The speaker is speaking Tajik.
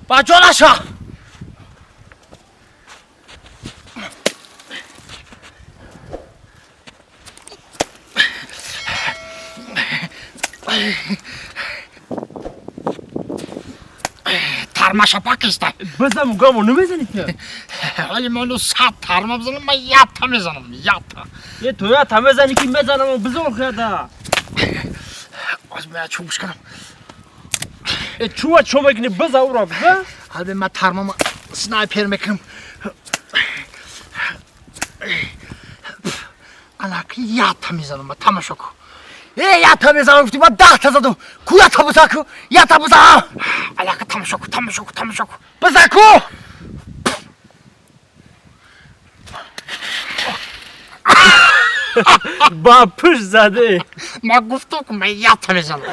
Ба ҷо наша. Тармаша пакиста. Бизан мугамо намезани ту. Ҳоли ману 100 тарма бизанам, ман якта мезанам, якта. Е ту якта мезани ки мезанам, бизор хеда. Аз ман чӯб кунам. Е чува чо мекунӣ, биза ура биза. Ҳали ман тармама снайпер мекунам. Алаки якта мезанам, ман тамошо кун. Э, якта мезанам гуфтӣ, ман 10 та задам. Ку якта биза ку, якта биза. Алака тамошо кун, тамошо кун, тамошо кун. Биза ку. Ба пушт заде. Ман гуфтам ки ман якта мезанам.